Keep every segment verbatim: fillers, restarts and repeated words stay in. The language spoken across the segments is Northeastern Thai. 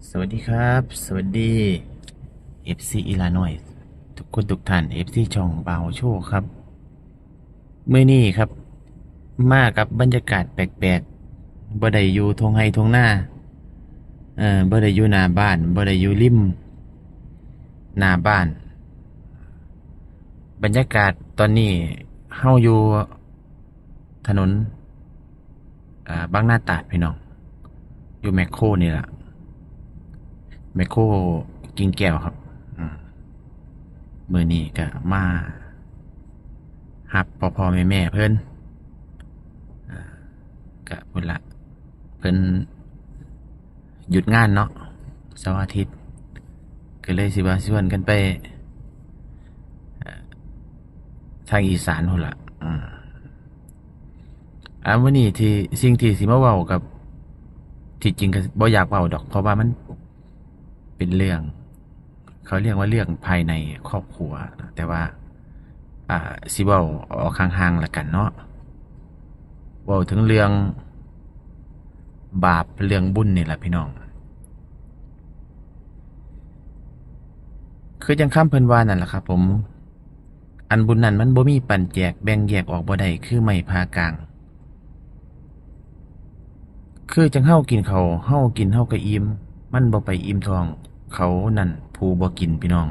สวัสดีครับ สวัสดี เอฟซี อีหล้าน้อย ทุกคนทุกท่าน เอฟซี ช่องบ่าวโชคครับ มื้อนี้ครับ มากับบรรยากาศแปลกๆ บ่ได้อยู่ท่งไฮ่ท่งนา เอ่อ บ่ได้อยู่หน้าบ้าน บ่ได้อยู่ริมหน้าบ้าน บรรยากาศตอนนี้เฮาอยู่ถนน อ่า บางนาตราดพี่น้อง อยู่แมคโครนี่ล่ะ แมคโครกิ่งแก้วครับ อืม มื้อนี้ก็มารับพ่อๆแม่ๆเพิ่น อ่า ก็พุ้นละ เพิ่นหยุดงานเนาะ เสาร์อาทิตย์ ก็เลยสิว่าชวนกันไป อ่า ทางอีสานพุ้นละ อืม อ่า มื้อนี้ที่ สิ่งที่สิมาเว้ากับ ที่จริงก็บ่อยากเว้าดอก เพราะว่ามันเป็นเรื่อง เขาเรียกว่าเรื่องภายในครอบครัวนะ แต่ว่า อ่า สิเว้าออกห่างๆละกันเนาะ เว้าถึงเรื่องบาปเรื่องบุญนี่ล่ะพี่น้อง คือจั่งคำเพิ่นว่านั่นล่ะครับผม อันบุญนั้นมันบ่มีปันแจก แบ่งแยกออกบ่ได้ คือไม้ผ่ากลาง คือจั่งเฮากินข้าว เฮากินเฮาก็อิ่ม มันบ่ไปอิ่มท้องเขานั่นผู้บ่กินพี่น้อง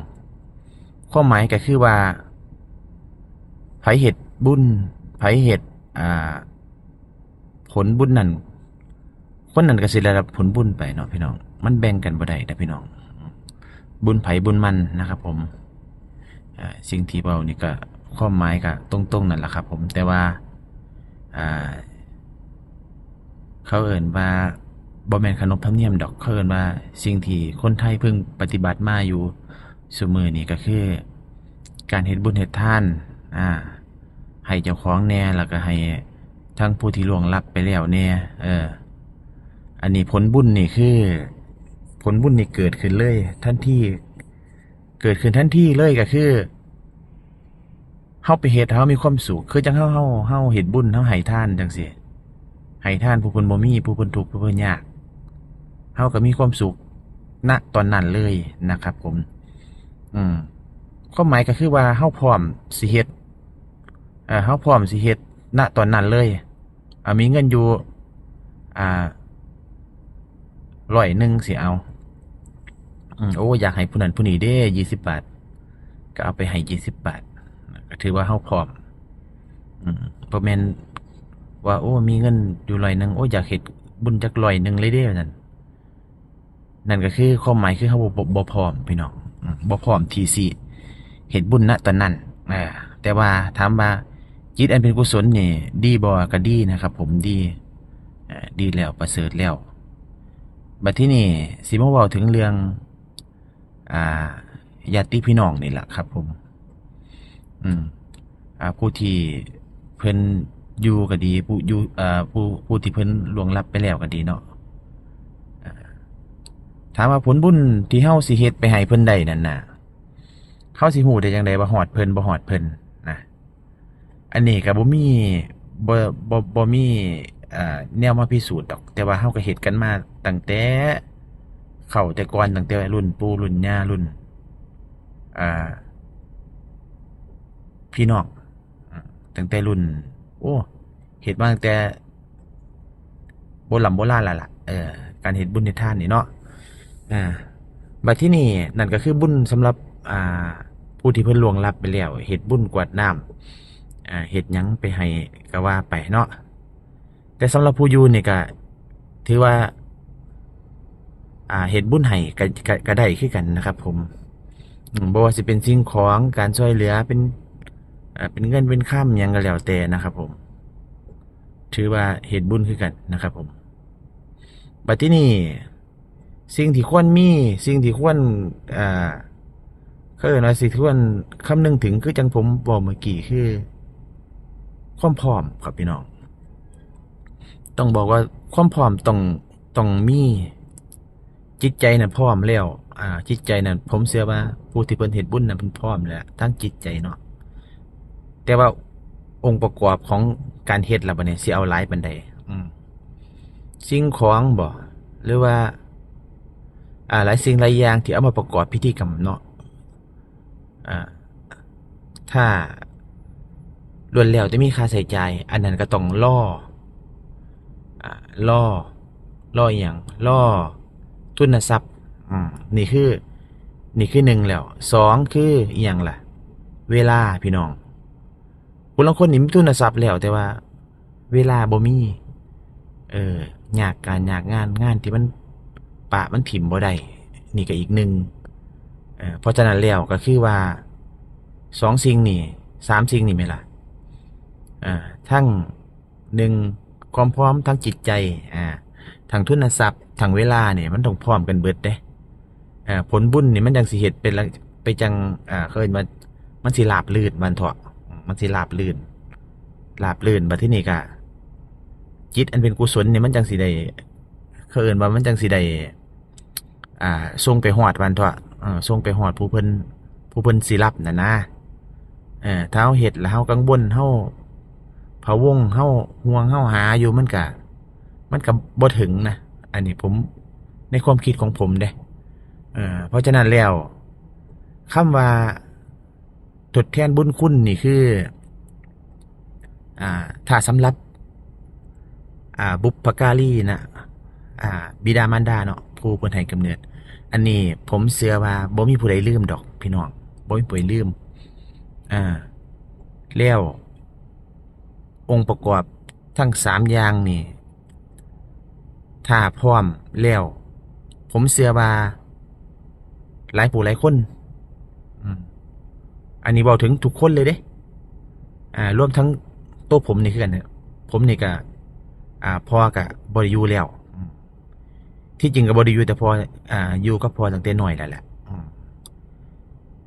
ความหมายก็คือว่า ไผเฮ็ดบุญ ไผเฮ็ด อ่า ผลบุญนั่น คนนั้นก็สิได้รับผลบุญไปเนาะพี่น้อง มันแบ่งกันบ่ได้นะพี่น้อง บุญไผบุญมันนะครับผม อ่า สิ่งที่เว้านี่ก็ความหมายก็ตรงๆนั่นล่ะครับผม แต่ว่า อ่า เขาเอิ้นว่า บ่แม่นขนบธรรมเนียมดอก เขาเอิ้นว่าสิ่งที่คนไทยเพิ่งปฏิบัติมาอยู่ซุมื้อนี้ก็คือ การเฮ็ดบุญเฮ็ดทาน อ่า ให้เจ้าของแหน่ แล้วก็ให้ทั้งผู้ที่ล่วงลับไปแล้วแหน่ เออ อันนี้ผลบุญนี่คือ ผลบุญนี่เกิดขึ้นเลยทันที เกิดขึ้นทันทีเลยก็คือ เฮาไปเฮ็ด เฮามีความสุข คือจั่งเฮา เฮา เฮาเฮ็ดบุญ เฮาให้ทานจั่งซี้ ให้ทานผู้เพิ่นบ่มี ผู้เพิ่นทุกข์ ผู้เพิ่นยาก เฮาก็มีความสุข ณ ตอนนั้นเลยนะครับผม อืม ความหมายก็คือว่าเฮาพร้อมสิเฮ็ด เอ่อ เฮาพร้อมสิเฮ็ด ณ ตอนนั้นเลย อ่า มีเงินอยู่ อ่า ร้อยหนึ่งสิเอา อืม โอ้ อยากให้ผู้นั้นผู้นี้เด้ ยี่สิบบาท ก็เอาไปให้ยี่สิบบาท ก็ถือว่าเฮาพร้อม อืม บ่แม่นว่า โอ้ มีเงินอยู่ร้อยหนึ่ง โอ้ อยากเฮ็ดบุญจักร้อยหนึ่งเลยเด้ ว่าซั่น นั่นก็คือความหมายคือเฮาบ่ บ่ บ่พร้อมพี่น้อง อืม บ่พร้อมที่สิเฮ็ดบุญ ณ ตอนนั้น เออ แต่ว่าถามว่าจิตอันเป็นกุศลนี่ดีบ่ ก็ดีนะครับผม ดี เอ่อ ดีแล้วประเสริฐแล้ว บัดทีนี้สิมาเว้าถึงเรื่อง อ่า ญาติพี่น้องนี่ล่ะครับผม อืม อ่า ผู้ที่เพิ่นอยู่ก็ดี ผู้อยู่ อ่า ผู้ ผู้ที่เพิ่นล่วงลับไปแล้วก็ดีเนาะ อ่า ถามว่าผลบุญที่เฮาสิเฮ็ดไปให้เพิ่นได้นั่นน่ะ เฮาสิฮู้ได้จั่งใดว่าฮอดเพิ่นบ่ฮอดเพิ่นนะ อันนี้ก็บ่มี บ่ บ่ บ่มี เอ่อ แนวมาพิสูจน์ดอก แต่ว่าเฮาก็เฮ็ดกันมาตั้งแต่เก่าแต่ก่อน ตั้งแต่รุ่นปู่รุ่นย่า รุ่น อ่า พี่น้อง อ่า ตั้งแต่รุ่น โอ้ เฮ็ดมาตั้งแต่โบร่ำโบราณแล้วล่ะ เออ การเฮ็ดบุญเฮ็ดทานนี่เนาะ อ่า บัดทีนี้นั่นก็คือบุญสำหรับ อ่า ผู้ที่เพิ่นล่วงลับไปแล้ว เฮ็ดบุญกรวดน้ำ อ่า เฮ็ดหยังไปให้ก็ว่าไปเนาะ แต่สำหรับผู้อยู่นี่ก็ถือว่า อ่า เฮ็ดบุญให้ก็ ก็ ก็ได้คือกันนะครับผม อืม บ่ว่าสิเป็นสิ่งของ การช่วยเหลือ เป็น อ่า เป็นเงินเป็นคำหยังก็แล้วแต่นะครับผม ถือว่าเฮ็ดบุญคือกันนะครับผม บัดทีนี้ สิ่งที่ควรมี สิ่งที่ควร อ่า เขาเอิ้นว่าสิ่งที่ควรคำนึงถึง คือจั่งผมเว้าเมื่อกี้ คือความพร้อมครับพี่น้อง ต้องบอกว่าความพร้อมต้อง ต้องมี จิตใจน่ะพร้อมแล้ว อ่า จิตใจน่ะ ผมเชื่อว่าผู้ที่เพิ่นเฮ็ดบุญน่ะเพิ่นพร้อมแล้ว ทั้งจิตใจเนาะ แต่ว่าองค์ประกอบของการเฮ็ดล่ะบัดนี้สิเอาหลายปานใด อืม สิ่งของบ่ หรือว่า อ่า หลายสิ่งหลายอย่างที่เอามาประกอบพิธีกรรมเนาะ อ่า ถ้าล้วนแล้วแต่มีค่าใช้จ่าย อันนั้นก็ต้องรอ อ่า รอ รออีหยัง รอทุนทรัพย์ อืม นี่คือ นี่คือหนึ่งแล้ว สองคืออีหยังล่ะ เวลาพี่น้อง ผู้ลางคนนี่มีทุนทรัพย์แล้ว แต่ว่าเวลาบ่มี เออ ยากการยากงาน งานที่มันปะมันถิ่มบ่ได้ นี่ก็อีกหนึ่ง เออ เพราะฉะนั้นแล้วก็คือว่า สองสิ่งนี่ สามสิ่งนี่แม่นล่ะ อ่า ทั้ง หนึ่ง ความพร้อมทางจิตใจ อ่า ทั้งทุนทรัพย์ ทั้งเวลาเนี่ย มันต้องพร้อมกันเบิดเด้ อ่า ผลบุญนี่มันจั่งสิเฮ็ดเป็นละ ไปจั่ง อ่า เขาเอิ้นว่า มันสิราบรื่น ว่าซั่นเถาะ อืม มันสิราบรื่น ราบรื่น บัดทีนี้ก็ จิตอันเป็นกุศลนี่มันจั่งสิได้ เขาเอิ้นว่ามันจั่งสิได้ อ่า ส่งไปฮอด ว่าซั่นเถาะ เออ ส่งไปฮอดผู้เพิ่น ผู้เพิ่นสิรับนั่นนะ เออ ถ้าเฮาเฮ็ดแล้วเฮากังวล เฮาพะวง เฮาห่วง เฮาหาอยู่ มันก็ มันก็บ่ถึงนะ อันนี้ผม ในความคิดของผมเด้ เออ เพราะฉะนั้นแล้ว คำว่าทดแทนบุญคุณนี่คือ อ่า ถ้าสำหรับ อ่า บุพการีนะ อ่า บิดามารดาเนาะ ผู้เพิ่นให้กำเนิด อันนี้ผมเชื่อว่าบ่มีผู้ใดลืมดอกพี่น้อง บ่มีผู้ใดลืม อ่า แล้วองค์ประกอบทั้งสามอย่างนี่ ถ้าพร้อมแล้ว ผมเชื่อว่า หลายผู้หลายคน อืม อันนี้เว้าถึงทุกคนเลยเด้ อ่า รวมทั้งตัวผมนี่คือกันเนี่ย ผมนี่ก็ อ่า พ่อก็บ่ได้อยู่แล้ว อืม ที่จริงก็บ่ได้อยู่แต่พ่อ อ่า อยู่กับพ่อตั้งแต่น้อยแล้วแหละ อืม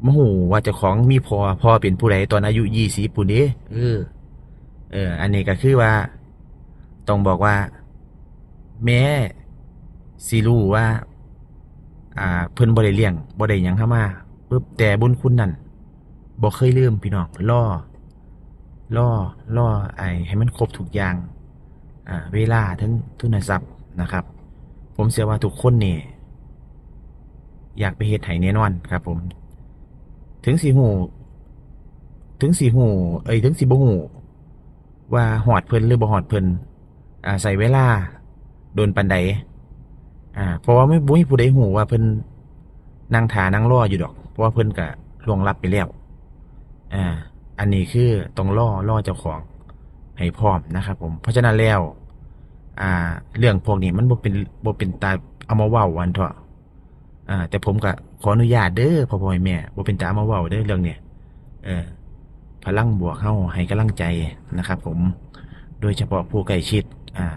บ่ฮู้ว่าเจ้าของมีพ่อ พ่อเป็นผู้ใดตอนอายุยี่สิบพู้นเด้ เออ เออ อันนี้ก็คือว่า ต้องบอกว่า แม้สิรู้ว่า อ่า เพิ่นบ่ได้เลี้ยง บ่ได้หยังเฮามา ปึ๊บ แต่บุญคุณนั่น บ่เคยลืมพี่น้อง รอ รอ รอ ไอ้ ให้มันครบทุกอย่าง อ่า เวลา เทิงทุนทรัพย์นะครับ ผมเชื่อว่าทุกคนนี่ อยากไปเฮ็ดให้แน่นอนครับผม ถึงสิฮู้ ถึงสิฮู้ เอ้ย ถึงสิบ่ฮู้ว่าฮอดเพิ่นหรือบ่ฮอดเพิ่น อ่า ใช้เวลาโดนปานใด อ่า เพราะว่าบ่มีผู้ใดฮู้ว่าเพิ่นนั่งท่านั่งรออยู่ดอก เพราะว่าเพิ่นก็ล่วงลับไปแล้ว อ่า อันนี้คือต้องรอ รอเจ้าของให้พร้อมนะครับผม เพราะฉะนั้นแล้ว อ่า เรื่องพวกนี้มันบ่เป็น บ่เป็นตาเอามาเว้า ว่าซั่นเถาะ อ่า แต่ผมก็ขออนุญาตเด้อพ่อพ่อแม่แม่ บ่เป็นตาเอามาเว้าเด้อเรื่องเนี้ย เออ พลังบวกเฮาให้กำลังใจนะครับผม โดยเฉพาะผู้ใกล้ชิด อ่า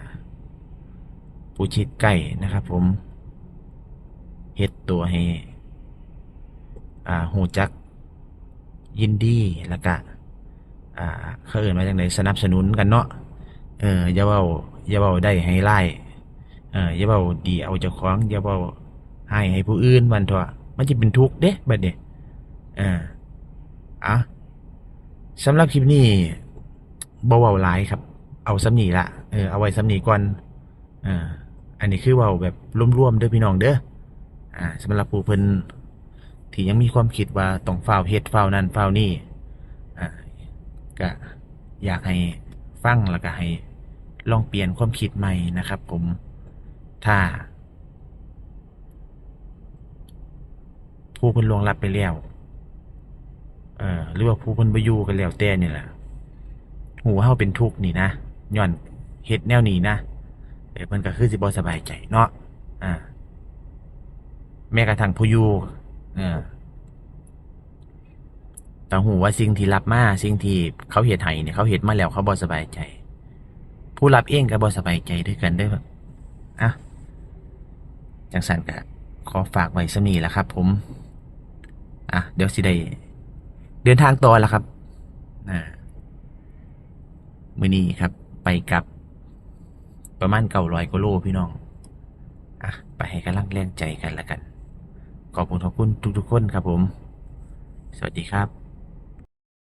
ผู้ชิดใกล้นะครับผม เฮ็ดตัวให้ อ่า ฮู้จัก ยินดี แล้วก็ อ่า เขาเอิ้นว่าจั่งใด สนับสนุนกันเนาะ เออ อย่าเว้า อย่าเว้าได้ให้ร้าย เออ อย่าเว้าดีเอาเจ้าของ อย่าเว้าร้ายให้ผู้อื่น ว่าซั่นเถาะ มันสิเป็นทุกข์เด้บัดนี้ เออ อ่ะ สำหรับคลิปนี้บ่เว้าหลายครับ เอาส่ำนี้ละ เออ เอาไว้ส่ำนี้ก่อน อ่า อันนี้คือเว้าแบบรวมๆเด้อพี่น้องเด้อ อ่า สำหรับผู้เพิ่นที่ยังมีความคิดว่าต้องฟ้าวเฮ็ดฟ้าวนั่นฟ้าวนี่ อ่า ก็อยากให้ฟังแล้วก็ให้ลองเปลี่ยนความคิดใหม่นะครับผม ถ้า ผู้เพิ่นล่วงลับไปแล้ว เอ่อ หรือว่าผู้เพิ่นบ่อยู่ก็แล้วแต่นี่ล่ะ ฮู้ว่าเฮาเป็นทุกข์นี่นะ ย้อนเฮ็ดแนวนี้นะ เออ เพิ่นก็คือสิบ่สบายใจเนาะ อ่า แม้กระทั่งผู้อยู่ เออ ถ้าฮู้ว่าสิ่งที่รับมา สิ่งที่เขาเฮ็ดให้เนี่ย เขาเฮ็ดมาแล้ว เขาบ่สบายใจ ผู้รับเองก็บ่สบายใจคือกันเด้อ อ่ะ จั่งซั้นก็ขอฝากไว้ส่ำนี้ล่ะครับผม อ่ะ เดี๋ยวสิได้เดินทางต่อแล้วครับ อ่า มื้อนี้ครับ ไปกลับประมาณเก้าร้อยกว่าโลพี่น้อง อ่ะ ไปให้กำลังแรงใจกันละกัน ขอบคุณ ขอบคุณทุกๆคนครับผม สวัสดีครับ